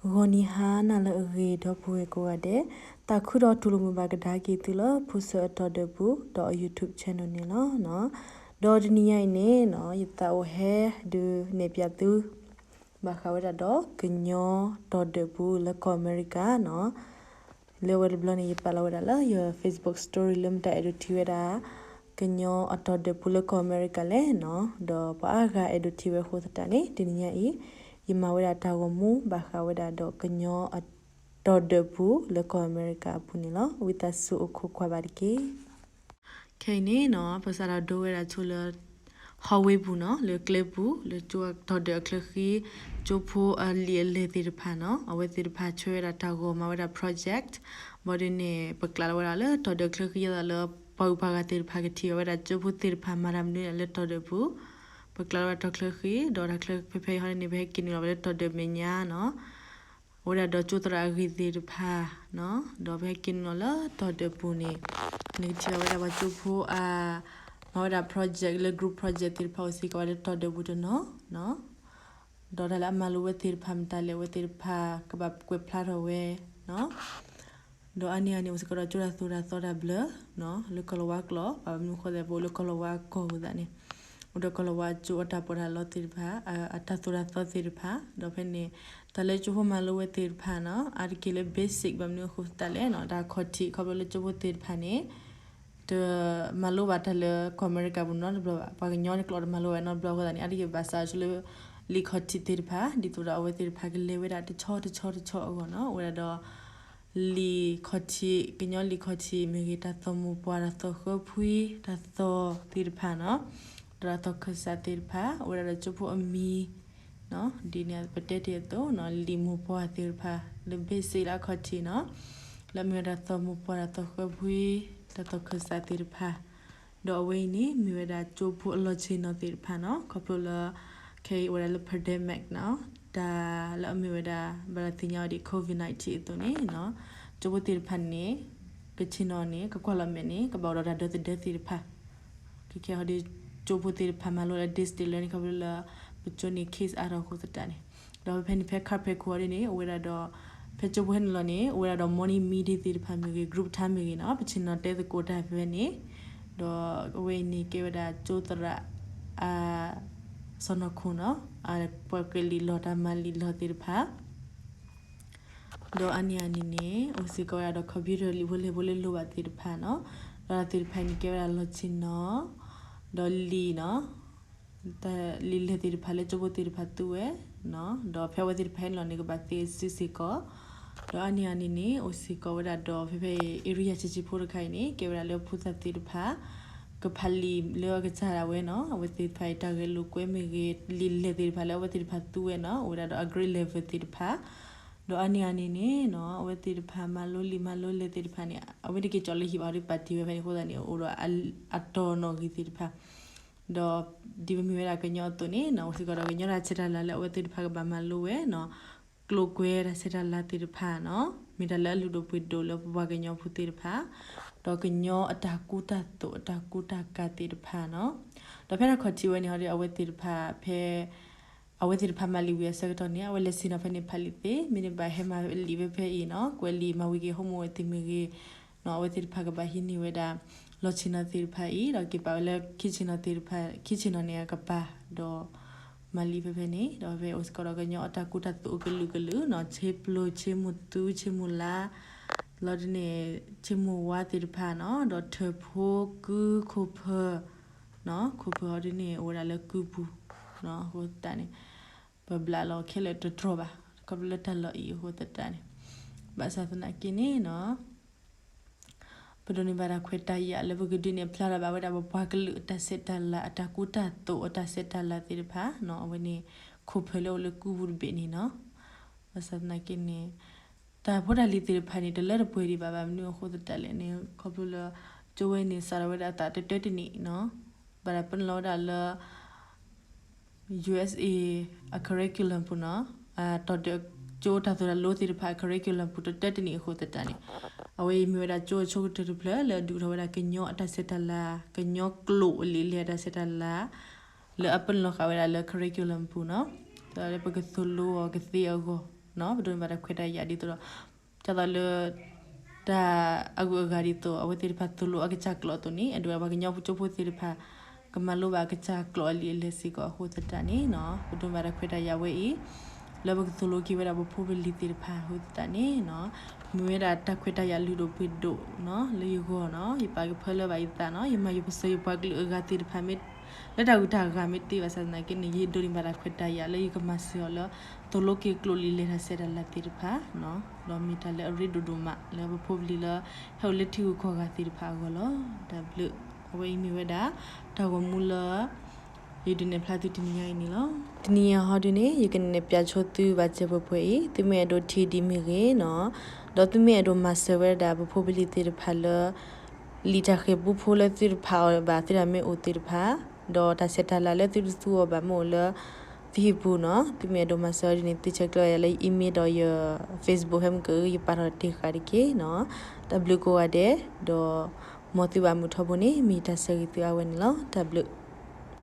ဂီၤနံၤဟါနၤလၢအဂ့ၤ ဒီပုၢ်ဝဲၢ်ကိးဂၤဒဲး, သးခုဒီးတူၢ်လိာ်မုာ်ဘၣ်ကဒါက့ၤသုလၢ ဖိဆၢအတီၢ်ဒၢးပူၤ ဒီးအ YouTube channel န့ၣ်လီၤ. ဒီးတနံၤညါအံၤန့ၣ်နီၤ ယသးအိၣ်ဟဲဒုးနဲၣ်ပၠးသု ဘၣ်ဃးဝဲဒၣ်ဒီးကညီတီၢ်ဒၢးပူၤလၢကီၢ်အမဲရကၤနီၤ. လၢဝဲတဘျီန့ၣ် ယပာ်လီၤဝဲဒၣ်လၢယ Facebook story လၢမတၤအဲၣ်ဒိးထံၣ်ဝဲဒၣ် ကညီအတီၢ်ဒၢးပူၤလၢကီၢ်အမဲရကၤလဲၣ်နီၤ, ဒီးပှၤအါဂၤအဲၣ်ဒိးထံၣ်ဝဲအဃိသတးန့ၣ် တနံၤညါအံၤ ယမၤဝဲဒၣ်တၢ်ဂီၤမူ ဘၣ်ဃးဝဲဒၣ်ဒီးကညီအတီၢ်ဒၢးပူၤလၢကီၢ်အမဲရကၤအပူၤန့ၣ်လီၤ. ဝံသးစူၤအိၣ်ခိးကွၢ်ဘၣ်တက့ၢ်. ခဲအံၤန့ၣ်နီၤ ပစးထီၣ်ဒိဝဲဒၣ်ဆိလၢ hallway ပူၤနီၤ, လၢကျဲပူၤ လၢကၠိတီၢ်ဒၢးအချၢဃံ, ကၠိဖိအလံာ်အလဲၢ်သ့ၣ်တဖၣ်နီၤ, အဝဲသ့ၣ်တဖၣ်ဆှၢဝဲဒၣ်တၢ်ဂီၤ မၤဝဲဒၣ် project, ဘၣ်ဒုးန့ၣ် ပကျးလီၤဝဲဒၣ်လၢတီၢ်ဒၢးအချၢဃံ ယသးလၢ ပှၤဂုၤပှၤဂၤသ့ၣ်တဖၣ်ကထံၣ်ဘၣ်ဝဲဒၣ်ကၠိဖိသ့ၣ်တဖၣ်မၤတၢ်မနုၤလဲၣ်လၢတီၢ်ဒၢးပူၤ, ပကျးလီၤဝဲဒၣ်တီၢ်ချၢဃံ, ဒီးတၢ်ချၢဖဲဖဲအံၤဟီန့ၣ် ပဟဲက့ၤနုာ်လီၤဝဲလၢတီၢ်ဒၢးမဲာ်ညါနီၤ. အဝဲဒၣ်ဒီးကၠိသရၣ်အဂ့ၢ်သ့ၣ်တဖၣ်နီၤ, ဒီးပဟဲက့ၤနုာ်လီၤလၢတီၢ်ဒၢးပူၤန့ၣ် နကထံၣ်ဘၣ်ဝဲဒၣ်ပှၤကၠိဖိအ မၤဝဲဒၣ် project လၢ group project သ့ၣ်တဖၣ်အိၣ်စ့ၢ်ကီးဝဲလၢတီၢ်ဒၢးပူၤတနီၤနီၤ, ဒီးတၢ်လၢအမၤလိဝဲသ့ၣ်တဖၣ်မတၤလဲၣ် အဝဲသ့ၣ်တဖၣ်ကဘၣ်ကွဲးဖျါထီၣ်ဝဲနီၤ. ဒီးအါန့ၢ်အန့ၣ် အိၣ်စ့ၢ်ကီးဒီးကၠိတၢ်သိၣ်တၢ်သီတၢ်ဘျၢနီၤ လၢကီၢ်လၤဝါကျိာ်, ဘၣ်မနုၤအဃိသတး ပအိၣ်လၢကီၢ်လၤဝါကီၢ်အဃိသတးန့ၣ် အိၣ်ဒီးကီၢ်လၤဝါကၠိအတၢ်ပီးတၢ်လီသ့ၣ်တဖၣ်, အတၢ်သိၣ်တၢ်သီသ့ၣ်တဖၣ်, ဒီးဖဲန့ၣ် တၢ်လၢကၠိဖိမၤလိဝဲသ့ၣ်တဖၣ်နီၤ အါတက့ၢ်လၢ basic ဘၣ်မနုၤအဃိသတးလဲၣ်နီၤ, တၢ်ခီၣ်ထံးခီဖျိလၢကၠိဖိသ့ၣ်တဖၣ်န့ၣ် တမၤလိဘၣ်တၢ်လၢကီၢ်အမဲရကၤပူၤနီတဘျီဘၣ်, ပှၤကညီန့ၣ်ကျိာ်တမၤလိဘၣ်နီတဘျီအဃိသတးန့ၣ် အါတက့ၢ်ဘၣ်ဆၣ်ဆိလၢ လံာ်ခီၣ်ထံးသ့ၣ်တဖၣ် ဒ်သိးဒီးအဝဲသ့ၣ်တဖၣ်ကလဲၤဝဲဒၣ်တဆီတဆီတဆီအဂီၢ်နီၤ, အိၣ်ဝဲဒၣ်ဒီး လံာ်ခီၣ်ထံး, ကညီလံာ်ခီၣ်ထံးမ့ၢ်ဂ့ၤ, တၢ်သီၣ်မိၢ်ပှၢ်, တၢ်သီၣ်ဃၢဖှံ, တၢ်သီၣ်သ့ၣ်တဖၣ်နီၤ, ဒီးတၢ်သီၣ်ခၢၣ်စးသ့ၣ်တဖၣ်, အိၣ်ဝဲဒၣ်ဒီးကၠိဖိအမံၤ, ဒ်န့ၣ်ပတဲတ့ၢ်အသိးနီၤ, လံာ်မိၢ်ပှၢ်သ့ၣ်တဖၣ် လၢ basic လၢအခီၣ်ထံးနီၤ, လၢအမ့ၢ်ဝဲဒၣ်တၢ်သီၣ်မိၢ်ပှၢ်, တၢ်သီၣ်ဃၢဖှံ, တၢ်သီၣ်ခၢၣ်စးသ့ၣ်တဖၣ်, ဒီးအဝဲအံၤန့ၣ် မ့ၢ်ဝဲဒၣ်ကၠိဖိအလီၢ်ဆ့ၣ်နီၤသ့ၣ်တဖၣ်နီၤ, ခီဖျိလၢ ခဲအံၤအိၣ်ဝဲဒၣ်လၢ pandemic နီၤ, တၢ်လၢအမ့ၢ်ဝဲဒၣ် ဘၣ်တၢ်သ့ၣ်ညါဝဲဒၣ် COVID nineteen အသိးန့ၣ်နီၤ, ကၠိဖိသ့ၣ်တဖၣ်န့ၣ် ကဆ့ၣ်နီၤန့ၣ် ကကွၢ်လီၤမဲာ်န့ၣ် ကဘၣ်အိၣ်ဒီးတၢ်ဒီသဒၢသ့ၣ်တဖၣ်, ခဲခဲဟီဒီး ကၠိဖိသ့ၣ်တဖၣ်မၤလိလၢ distance learning န့ၣ် ခီဖျိလၢ ပကၠိန့ၣ် case အါထီၣ်အဃိသတးန့ၣ်, ဒီးဖဲဖဲန့ၣ် ဖဲခါဖဲခိၣ်ဟီဒ်န့ၣ် အိၣ်ဝဲဒၣ်ဒီး ဖဲကၠိဖိဟဲနုာ်လီၤန့ၣ် အိၣ်ဝဲဒၣ်ဒီး morning meeting သ့ၣ်တဖၣ်မ့ၢ်ဂ့ၤ, group time မ့ၢ်ဂ့ၤနီၤ, ပဆ့ၣ်နီၤတဲသကိးတၢ်ဖဲဖဲန့ၣ်, ဒီးအဝဲအံၤန့ၣ် ကဲဝဲဒၣ်ကၠိသရၣ် အ စီၢ်နီၤခိၣ်နီၤ, ပှၤကွဲးလံာ်လီၢ် တၢ်မၤလံာ်လီၢ်သ့ၣ်တဖၣ်, ဒီးအါန့ၢ်အန့ၣ်န့ၣ် အိၣ်စ့ၢ်ကီးဝဲဒၣ်ဒီး computer လံာ်ဖိလဲၢ်ဖိလၢလိၣ်ဘၣ်သ့ၣ်တဖၣ်နီၤ, ဒီးတၢ်သ့ၣ်တဖၣ်အံၤန့ၣ် ကဲဝဲဒၣ်လီၢ်ဆ့ၣ်နီၤ, ဒီးလံာ်နီၤ, တၢ်လံာ်လဲၢ်သ့ၣ်တဖၣ်လၢကၠိဖိသ့ၣ်တဖၣ်သူဝဲနီၤ, ဒီးဖဲအဝဲသ့ၣ်တဖၣ်ဟဲနုာ်လီၤန့ၣ် ကဘၣ်သ့စုစ့ၢ်ကီး, ဒီးအါန့ၢ်အန့ၣ်န့ၣ် အိၣ်စ့ၢ်ကီးဝဲဒၣ်ဒီး ဖဲဖဲအံၤ area ဆံးဆံးဖိတခါအံၤန့ၣ် ကဲဝဲဒၣ်လၢဖိသၣ်သ့ၣ်တဖၣ် ကဖးလံာ်လၢအကစၢ်ဒၣ်ဝဲနီၤ, အဝဲသ့ၣ်တဖၣ်အံၤ တၢ်ဂဲၤလိာ်ကွဲမ့ၢ်ဂ့ၤ, လံာ်လဲၢ်သ့ၣ်တဖၣ်လၢအဝဲသ့ၣ်တဖၣ်သူဝဲနီၤ, အိၣ်ဝဲဒၣ်ဒီးအ grade level သ့ၣ်တဖၣ်, ဒီးအါန့ၢ်အန့ၣ်န့ၣ်နီၤ, အဝဲသ့ၣ်တဖၣ်မၤလိလံာ်မၤလိလဲၢ်သ့ၣ်တဖၣ်န့ၣ် အဝဲတက့ၤကၠီလၢဟံၣ်ဘၣ်ဒီးပာ်တ့ၢ်ဝဲဖဲန့ၣ်အဃိသတးန့ၣ် အိၣ်ဒီးအတီၤနီၣ်ဂံၢ်သ့ၣ်တဖၣ်, ဒီးဒ်ပမ့ၢ်ဝဲဒၣ်ကညီအသိးန့ၣ်နီၤ, အိၣ်စ့ၢ်ကီးဒီးကညီတၢ်ဆဲးတၢ်လၤလၢအဝဲသ့ၣ်တဖၣ်ကဘၣ်မၤလိဝဲနီၤ, ကျိၤကွဲတၢ်ဆဲးတၢ်လၤသ့ၣ်တဖၣ်နီၤ, မ့ၢ်တၢ်လၢအလုၢ်ဒိၣ်ပှ့ၤဒိၣ်လၢပပှၤကညီဖိသ့ၣ်တဖၣ်, ဒီးကညီအတၢ်ကူတၢ်သိးအတၢ်ကူတၢ်ကၤသ့ၣ်တဖၣ်နီၤ, ဒီးဖဲတၢ်ခီၣ်ထံးဝဲန့ၣ်ဟီဒီး အဝဲသ့ၣ်တဖၣ်ဖဲ အဝဲသ့ၣ်တဖၣ်မၤလံာ်ဝံၤအဆၢကတီၢ်န့ၣ် အဝဲလဲၤဆ့ၣ်နီၤဖဲန့ၣ်ဖးလံာ်သ့, မ့ၢ်န့ၣ်ဘၣ်ဟဲမၤလံာ်ဝဲဖဲအံၤနီၤ, ကွဲးလံာ်မၤဝံၤက့ၤ homework သ့ၣ်မ့ၢ်ဂ့ၤနီၤ, အဝဲသ့ၣ်တဖၣ်ကဘၣ်ဟံးန့ၢ်ဝဲဒၣ် လီၢ်ဆ့ၣ်နီၤသ့ၣ်တဖၣ်အံၤ ဒီးက့ၤပာ်ဝဲလၢခံဆ့ၣ်နီၤသ့ၣ်တဖၣ်, ခံဆ့ၣ်နီၤန့ၣ်အကပၤ, ဒီးမၤလံာ်ဖဲဖဲန့ၣ်, ဒီးဖဲအိၣ်စ့ၢ်ကီးဒီးကညီအတၢ်ကူတၢ်သိးအကလုာ်ကလုာ်နီၤ, ဆ့ပျိၤ, ဆ့မိၢ်သူ, ဆ့မိၢ်လါ, လီၤဒ်န့ၣ် ဆ့မိၢ်ဝါသ့ၣ်တဖၣ်နီၤ, ဒီးထၢၣ်ဖိ, ကု, ခိၣ်ဖၢၣ် ခိၣ်ဖၢၣ်ဟီဒ်န့ၣ် အိၣ်ဝဲဒၣ်လၢကုပူၤ, အဃိသတးန့ၣ် ပဘျးလီၤခဲလၢာ်တတြီၢ်ဘၣ်, ခီဖျိလၢတၢ်လီၢ်အံၤအဃိသတးန့ၣ်, ဘၣ်ဆၣ်သနာ်က့န့ၣ်နီၤ, ပဒိးန့ၢ်ဘၣ်တၢ်ခွဲးတၢ်ယာ်လၢပကဒုးနဲၣ်ဖျါထီၣ်ဘၣ်ဝဲဒၣ်ပပှၤကလုာ်အတၢ်ဆဲးတၢ်လၤ အတၢ်ကူတၢ်သိးအတၢ်ဆဲးတၢ်လၤသ့ၣ်တဖၣ်နီၤ, အဝဲန့ၣ် ခိၣ်ဖၢၣ်လၢအိၣ်လၢကုပူၤတဘ့ၣ်န့ၣ်နီၤ, ဘၣ်ဆၣ်သနာ်က့န့ၣ် တၢ်ဖိတၢ်လံၤသ့ၣ်တဖၣ်န့ၣ် တလၢတပှဲၤဒံးဘၣ်, ဘၣ်မနုၤအဃိသတးလဲၣ်န့ၣ် ခီဖျိလၢ ကၠိဝဲန့ၣ် စးထီၣ်ဝဲဒၣ်အသးတတၢတနံၣ်နီၤ, ဘၣ်တၢ်ပနီၣ်လီၤဝဲဒၣ်လၢ USA အ curriculum ပူၤနီၤ, တီၢ်ဒၢးကၠိတၢ်သိၣ်တၢ်လိသ့ၣ်တဖၣ်အ curriculum ပူၤတတၢတနံၣ်အဃိသတးန့ၣ်, အဝဲအံၤမ့ၢ်ဝဲဒၣ်ကၠိအဆိကတၢၢ်တဖျၢၣ်လၢအဒုးအိၣ်ထီၣ်ဝဲဒၣ်ကညီအတၢ်ဆဲးတၢ်လၤ, ကညီကျိာ်အလံာ်လဲၢ်အတၢ်ဆဲးတၢ်လၤ လၢအပနီၣ်လီၤဃာ်ဝဲဒၣ်လၢ curriculum ပူၤနီၤ, လၢပကသိၣ်လိအီၤကသ့အဂီၢ် ပဒိးန့ၢ်ဘၣ်တၢ်ခွဲးတၢ်ယာ်ဒ်သိးဒီး ဒ်သိးလၢ တၢ်အဂုၤအဂၤဒ်သိး အဝဲသ့ၣ်တဖၣ်သိၣ်လိအကစၢ်ကျိာ်အသိးန့ၣ် အဒိ ပှၤကညီဖိကၠိဖိသ့ၣ်တဖၣ် ကမၤလိဘၣ်အကစၢ်ကျိာ်အလံာ်အလဲၢ်စ့ၢ်ကီးအဃိသတးန့ၣ်နီၤ ပဒိးန့ၢ်ဘၣ်တၢ်ခွဲးတၢ်ယာ်ဝဲအံၤ လၢပကသိၣ်လိက့ၤဝဲဒၣ်ပဖိပလံၤသ့ၣ်တဖၣ်အဃိသတးန့ၣ်နီၤ မ့ၢ်ဝဲဒၣ်တၢ်ခွဲးတၢ်ယာ်လုၢ်ဒိၣ်ပှ့ၤဒိၣ်နီၤ လၢယဂီၢ်နီၤ ယပာ်ကဖၢလၢဘၣ်ယသးနီၤ ယမၤယပစၢၤယပှၤကလုာ်အဂၤသ့ၣ်တဖၣ်မ့ၢ် လၢတၢ်ဂုၤတၢ်ဂၤမ့ၢ်တ့ဘၣ်ဆၣ်သနာ်က့န့ၣ် ယဒိးန့ၢ်ဘၣ်တၢ်ခွဲးတၢ်ယာ်လၢယကမၤစၢၤအီၤလၢ သိၣ်လိက့ၤကျိာ်လံာ်လဲၢ်တၢ်ဆဲးတၢ်လၤသ့ၣ်တဖၣ် ဒီးမ့ၢ်တၢ်လၢအရ့ဒိၣ်ဒိၣ်မးလၢပဖိပလံၤလၢ ဟဲအိၣ်လၢထံဂုၤကီၢ်ဂၤသ့ၣ်တဖၣ်အဂီၢ်လီၤ. တၢ်ဘျုး အဝဲအံၤမ့ၢ်ဝဲဒၣ် တၢ်ဂီၤမူလၢ ယဒုးနဲၣ်ဖျါသုတနံၤညါအံၤန့ၣ်လီၤ. တနံၤညါဟီဒုန့ၣ် ယကနဲၣ်ပၠးဆိသုဘၣ်စဲးဖှဲးဖှဲးအံၤ သုမ့ၢ်အဲၣ်ဒိးထံၣ်ဒ်မ့ၢ်ဂ့ၤနီၤ ဒီးသုမ့ၢ်အဲၣ်ဒိးမၤစၢၤဝဲဒၣ်ပဖိပလံၤသ့ၣ်တဖၣ်လၢ လံာ်တၢ်ဃၤပူဖိလၢသုတဖးအီၤဘၣ်သ့ၣ်တဖၣ်မ့ၢ်အိၣ်သ့ၣ်တဖၣ် ဒီးတၢ်ဆဲးတၢ်လၤလၢသုတသူအီၤဘၣ်မ့ၢ်အိၣ်လၢ သုဟံၣ်ပူၤနီၤ သုမ့ၢ်အဲၣ်ဒိးမၤစၢၤအီၤဒ်န့ၣ် သုဆဲးကျၢယၤလၢယ email ဒီးယ Facebook ဟဲမုၢ်က ယပာ်ထီၣ်တ့ၢ်ဃာ်တက့ၢ်နီၤ တၢ်ဘျုးကိးဂၤဒဲး ဒီး မ်သုဘၣ်မုာ်ထီဘိန့ၣ် မ့ၢ်တၢ်ဆၢဂ့ၤသုအါဝဲန့ၣ်လီၤ. တၢ်ဘျုး